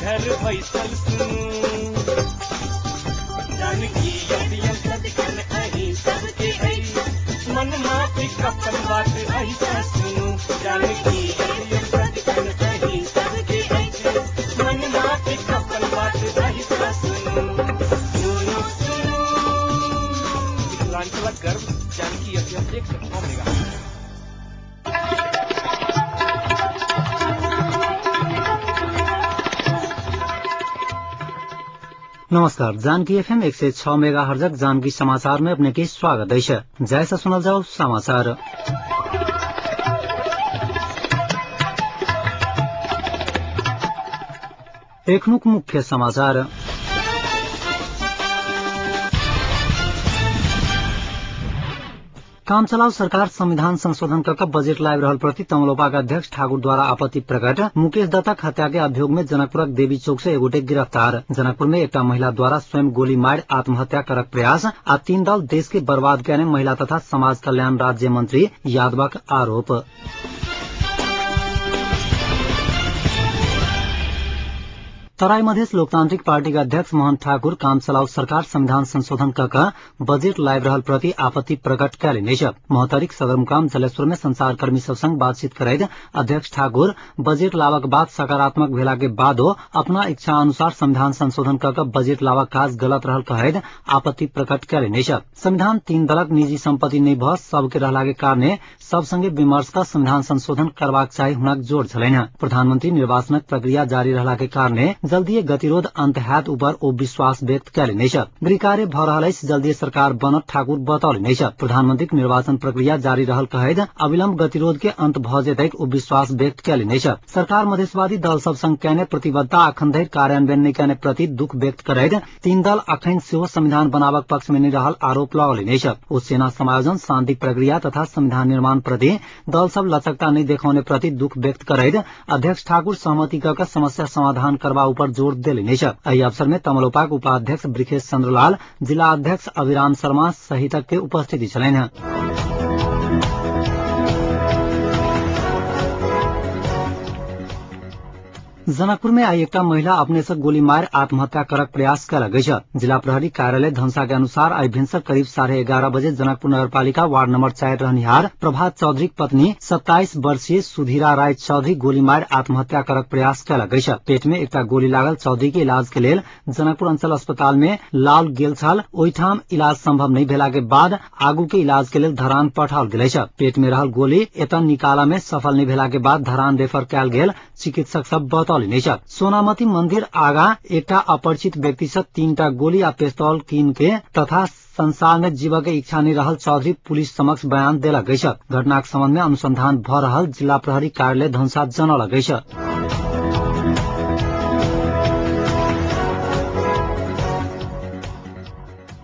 घर बैसल सुनू। जानकी एफएम सदिखन अहीं सबके अछि, मन माफिक अपन बात अहिसँ सुनू। जानकी एफएम सदिखन अहीं सबके अछि, मन माफिक अपन बात अहिसँ सुनू। सुनू सुनू मिथिलांचलक गर्व जानकी एफएम 106 मेगा। नमस्कार, जानकी एफएम 106 मेगा हर्जक जानकी समाचार में अपने के स्वागत है। जैसा सुनल जाओ समाचार। एखनुक मुख्य समाचार। कामचलाउ सरकार संविधान संशोधन करके बजेट लाइब रहल प्रति तमलोपाका अध्यक्ष ठाकुर द्वारा आपत्ति प्रकट। मुकेश दत्तक हत्या के अभियोग में जनकपुरक देवी चौक से एगोटे गिरफ्तार। जनकपुर में एकटा महिला द्वारा स्वयं गोली मार आत्महत्या करक प्रयास आ 3 दल देश के बर्बाद करने महिला तथा समाज कल्याण राज्य मंत्री यादवक आरोप। तराई मधेस लोकतांत्रिक पार्टी का अध्यक्ष मोहन ठाकुर कामचलाउ सरकार संविधान संशोधन कक बजेट लाइब रहल प्रति आपत्ति प्रकट कयलनि अछि। महोत्तरीक सदरमुकाम जलेश्वर में संचारकर्मी सब संग बातचीत करैत अध्यक्ष ठाकुर बजेट लावक बात सकारात्मक भेला के बादो अपना इच्छा अनुसार संविधान संशोधन कक बजेट लावक काज गलत रहल कहैत आपत्ति प्रकट कयलनि अछि। संविधान 3 दलक निजी सम्पत्ति नहि भ सबके रहला के कारणे सब संगे विमर्श क संविधान संशोधन करबाक चाही हुनक जोर छलनि। प्रधानमंत्री निर्वाचनक प्रक्रिया जारी रहला के कारणे जल्दीए गतिरोध अंत हैत ऊपर ओ विश्वास व्यक्त कयलनि अछि। गृह कार्य भ रहल अछि, जल्दीए सरकार बनत ठाकुर बतौलनि अछि। प्रधानमंत्रीक निर्वाचन प्रक्रिया जारी रहल कहैत अविलंब गतिरोध के अंत भ जेतैक ओ विश्वास व्यक्त कयलनि अछि। सरकार मधेशवादी दल सब संग कयने प्रतिबद्धता अखन धरि कार्यान्वयन नहि कयने प्रति दुख व्यक्त करैत 3 दल अखन सेहो संविधान बनाबक पक्ष में नहि रहल आरोप लगौलनि अछि। ओ सेना समायोजन, शांति प्रक्रिया तथा संविधान निर्माण प्रति दल सब लचकता नहि देखौने प्रति दुख व्यक्त करैत अध्यक्ष ठाकुर सहमति क समस्या समाधान करबा ऊपर जोर देलनि अछि। एहि अवसर में तमलोपाक उपाध्यक्ष ब्रिखेश चंद्रलाल, जिला अध्यक्ष अभिराम शर्मा सहितक के उपस्थिति छलनि। जनकपुर में आई एकटा महिला अपने से गोली मार आत्महत्या करक प्रयास कयलक अछि। जिला प्रहरी कार्यालय धनसा के अनुसार आई भिनसर करीब 11:30 बजे जनकपुर नगरपालिका वार्ड नंबर 4 रहनिहार प्रभात चौधरीक पत्नी 27 वर्षीय सुधीरा राय चौधरी गोली मार आत्महत्या करक प्रयास कयलक अछि। पेट में एकटा गोली लागल चौधरी के इलाज के लेल जनकपुर अंचल अस्पताल में लाल गेल छल। ओहिठाम इलाज संभव नहीं भेला के बाद आगू के इलाज के लेल धरान पठाओल गेल अछि। पेट में रहल गोली एतय निकाला में सफल नहीं भेला के बाद धरान रेफर कयल गेल चिकित्सक सब बतौलनि अछि। सोनामती मंदिर आगा एकटा अपरिचित व्यक्ति से 3टा गोली आ पिस्तौल कीन के तथा संसार में जीव के इच्छा नहीं रहल चौधरी पुलिस समक्ष बयान देलक अछि। घटनाक संबंध में अनुसंधान भ रहल जिला प्रहरी कार्यालय धनसा जनौलक अछि।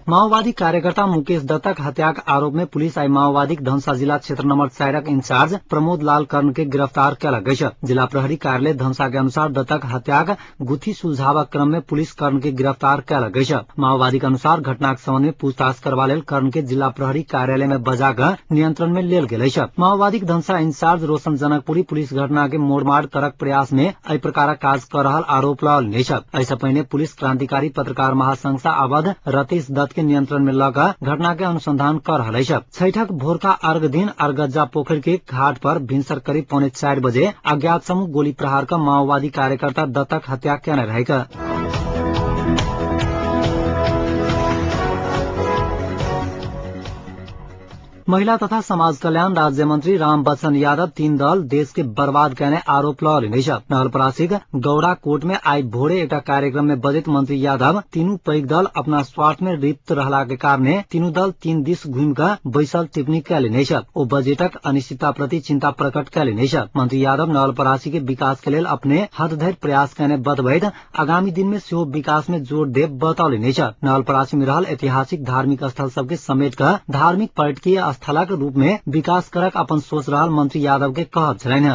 माओवादी कार्यकर्ता मुकेश दत्तक हत्याक आरोप में पुलिस आई माओवादीक धनसा जिला क्षेत्र नंबर 4 इंचार्ज प्रमोद लाल कर्ण के गिरफ्तार कयलक अछि। जिला प्रहरी कार्यालय धनसा के अनुसार दत्तक हत्याक गुत्थी सुलझावक क्रम में पुलिस कर्ण के गिरफ्तार कयलक अछि। माओवादी के अनुसार घटनाक संबंध में पूछताछ करबा लेल कर्ण के जिला प्रहरी कार्यालय में बजा नियंत्रण में लेल गेल अछि। माओवादीक धनसा इंचार्ज रोशन जनकपुरी पुलिस घटना के मोड़माड़ करक प्रयास में एहि प्रकारक काज कर रहल आरोप लगौलनि अछि। एहि पहिने पुलिस क्रांतिकारी पत्रकार महासंघ से आबद्ध रतीश दत्त के नियंत्रण में लग घटना के अनुसंधान कर रहल अछि। छठक भोरका अर्घ दिन अरगज्जा पोखर के घाट पर भिनसर करीब 3:45 बजे अज्ञात समूह गोली प्रहार कर माओवादी कार्यकर्ता दत्तक हत्या केने रहैक। महिला तथा समाज कल्याण राज्य मंत्री राम बच्चन यादव 3 दल देश के बर्बाद करने आरोप लगौलनि अछि। नवलपरासीक गौड़ा कोट में आई भोरे एकटा कार्यक्रम में बजैत मंत्री यादव तीनू पैघ दल अपना स्वार्थ में लिप्त रहला के कारणे तीनू दल 3 दिस घुमि क बैसल टिप्पणी कयलनि अछि। ओ बजेटक अनिश्चितता प्रति चिंता प्रकट कयलनि अछि। मंत्री यादव नवलपरासी के विकास के लेल अपने हद धरि प्रयास कयने बतबैत आगामी दिन में सेहो विकास में जोर देब बतौलनि अछि। नवलपरासी में रहल ऐतिहासिक धार्मिक स्थल सबके समेट क धार्मिक पर्यटकीय स्थलक रूप में विकास करक अपन सोच रहल मंत्री यादव के कहब छलनि।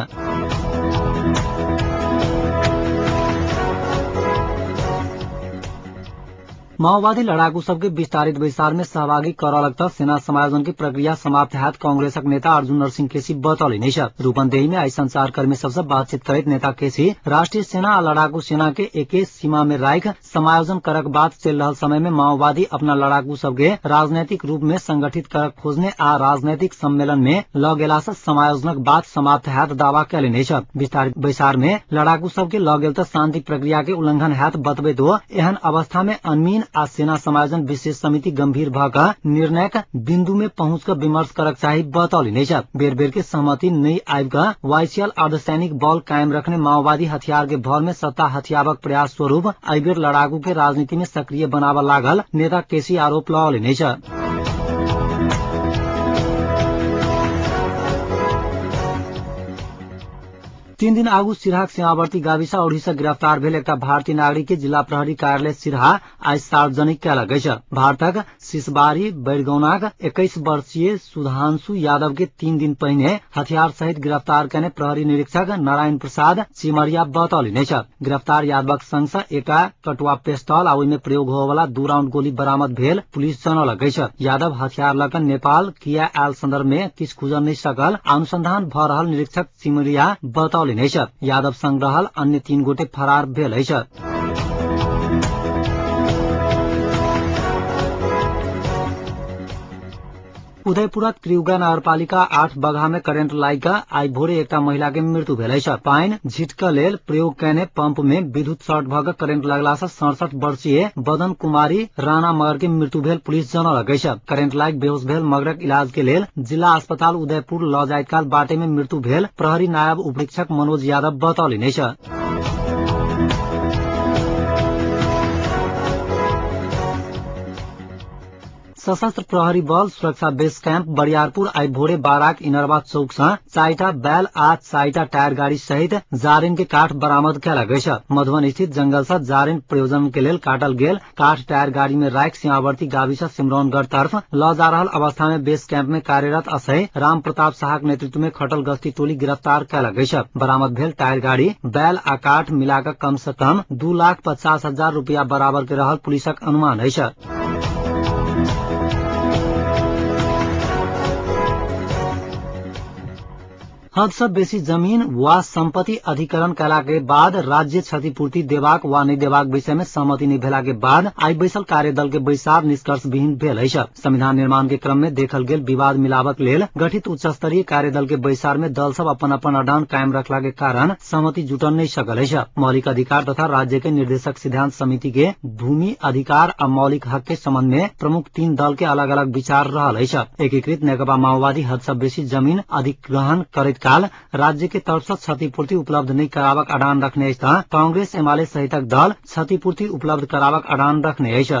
माओवादी लड़ाकू सबके विस्तारित बैसार में सहभागी करऽ लगता सेना समायोजन की प्रक्रिया समाप्त हैत कांग्रेसक नेता अर्जुन नरसिंह केसी बतौलनि अछि। रूपन्देही में आई संचारकर्मी सबसे बातचीत करैत नेता केसी राष्ट्रीय सेना आ लड़ाकू सेना के एके सीमा में राखि समायोजन करक बात चलि रहल समय में माओवादी अपना लड़ाकू सबके राजनैतिक रूप में संगठित करक खोजने आ राजनैतिक सम्मेलन में ल गेला से समायोजनक बात समाप्त हैत दावा कयलनि अछि। विस्तारित बैसार में लड़ाकू सबके ल गेल त शांति प्रक्रिया के उल्लंघन हैत बतबैत ओ एहन अवस्था में अनमीन आ सेना समायोजन विशेष समिति गंभीर भ क निर्णयक बिन्दु में पहुंच क विमर्श करक चाही बतौलनि अछि। बेर बेर के सहमति नहि आबि क वाईसीएल अर्धसैनिक बल कायम रखने माओवादी हथियार के भर में सत्ता हथियाबक प्रयास स्वरूप एहि बेर लड़ाकू के राजनीति में सक्रिय बनाबऽ लागल नेता केसी आरोप लगौलनि अछि। 3 दिन आगू सिरहाक सीमावर्ती गाविस औढ़ी से गिरफ्तार भेल एकटा भारतीय नागरिक के जिला प्रहरी कार्यालय सिरहा आइ सार्वजनिक कयलक अछि। भारतक सिसबारी बैरगौनाक 21 वर्षीय सुधांशु यादव के 3 दिन पहिने हथियार सहित गिरफ्तार कयने प्रहरी निरीक्षक नारायण प्रसाद चिमरिया बतौलनि अछि। गिरफ्तार यादवक संग से एकटा कटुआ पिस्तौल आ ओहिमे प्रयोग होवला 2 राउंड गोली बरामद भेल पुलिस जनौलक अछि। यादव हथियार लऽ कऽ नेपाल किया आयल संदर्भ में किछु खुजल नहि सकल अनुसंधान भऽ रहल निरीक्षक चिमरिया बतौलनि अछि। यादव संग रहल अन्य 3 गोटे फरार भेल अछि। उदयपुरक त्रियुगा नगरपालिका 8 बगहा में करेंट लागि कऽ आइ भोरे एकटा महिला के मृत्यु भेल अछि। पानि झिटकऽ लेल प्रयोग कयने पंप में विद्युत शॉर्ट भऽ कऽ करेंट लगला सँ 67 वर्षीय बदन कुमारी राणा मगर के मृत्यु भेल पुलिस जनौलक अछि। करेंट लागि बेहोश भेल मगरक इलाज के लेल जिला अस्पताल उदयपुर लऽ जाइत काल बाटे में मृत्यु भेल प्रहरी नायब उपरीक्षक मनोज यादव बतौलनि अछि। सशस्त्र प्रहरी बल सुरक्षा बेस कैंप बरियारपुर आई भोरे बाराक इनरवा चौक से 4टा बैल आ 4टा टायर गाड़ी सहित जारिन के काठ बरामद कयलक अछि। मधुबन स्थित जंगल से जारिन प्रयोजन के लेल काटल गेल काठ टायर गाड़ी में राखि सीमावर्ती गावी से सिमरौनगढ़ तरफ ल जा रहल अवस्था में बेस कैंप में कार्यरत असई राम प्रताप शाहक नेतृत्व में खटल गश्ती टोली गिरफ्तार कयलक अछि। बरामद भेल टायर गाड़ी बैल आ काठ मिलाकर कम से कम 2,50,000 रुपया बराबर के रहल पुलिसक अनुमान अछि। हद सँ बेसी जमीन वा संपत्ति अधिकरण कयला के बाद राज्य क्षतिपूर्ति देबाक वा नहि देबाक विषय में सहमति नहि भेला के बाद आई बैसल कार्यदल के बैसार निष्कर्ष विहीन भेल अछि। संविधान निर्माण के क्रम में देखल गेल विवाद मिलावक लेल गठित उच्च स्तरीय कार्यदल के बैसार में दल सब अपन अपन अडान कायम रखला के कारण सहमति जुटन नहि सकल अछि। मौलिक अधिकार तथा राज्य के निर्देशक सिद्धांत समिति के भूमि अधिकार आ मौलिक हक के संबंध में प्रमुख 3 दल के अलग अलग विचार रहल अछि। एकीकृत नेकपा माओवादी हद सँ बेसी जमीन अधिग्रहण करैत काल राज्य के तरफ सँ क्षतिपूर्ति उपलब्ध नहि कराबक अडान रखने अछि त कांग्रेस एमाले सहितक दल क्षतिपूर्ति उपलब्ध कराबक अडान रखने अछि।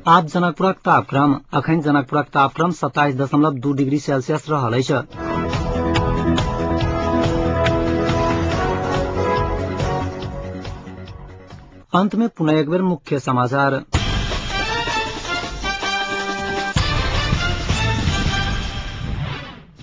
आज जनकपुरक तापक्रम अखन जनकपुरक तापक्रम 27.2 डिग्री सेल्सियस रहल अछि। अंत में पुनः एक बेर मुख्य समाचार।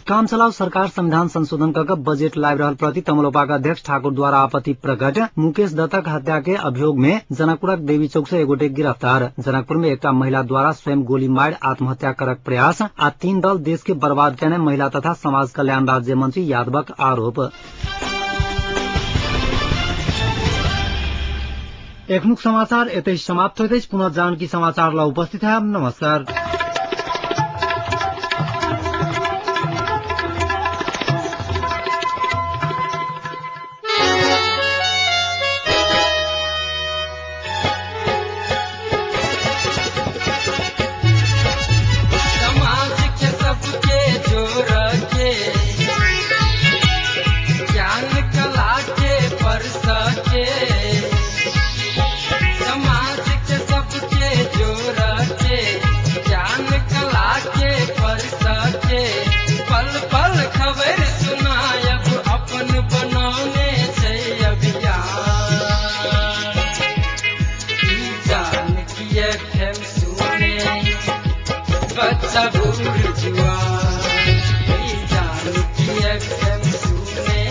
काम चलाऊ सरकार संविधान संशोधन कऽ बजेट लाबि रहल प्रति तमलोपाक अध्यक्ष ठाकुर द्वारा आपत्ति प्रकट। मुकेश दत्तक हत्या के अभियोग में जनकपुरक देवी चौक से एगोटे गिरफ्तार। जनकपुर में एकटा महिला द्वारा स्वयं गोली मारि आत्महत्या करक प्रयास आ 3 दल देश के बर्बाद कयने महिला तथा समाज कल्याण राज्य मंत्री यादवक आरोप। एखनुक समाचार एतै समाप्त होइत अछि। पुनः जानकी समाचार ल उपस्थित है। नमस्कार। समाज के सबके जोड़ के ज्ञान कला के परस के, समाज के सबके जोड़ के ज्ञान कला के परस के, पल पल खबर सुनायब अपन बनौने छै अभियान। ई जानकी एफएम सुने बच्चा बूढ़ जुआन, ई जानकी एफएम सुने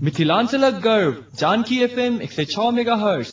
मिथिलांचलक गर्व जानकी एफएम 106 मेगाहर्ट्ज।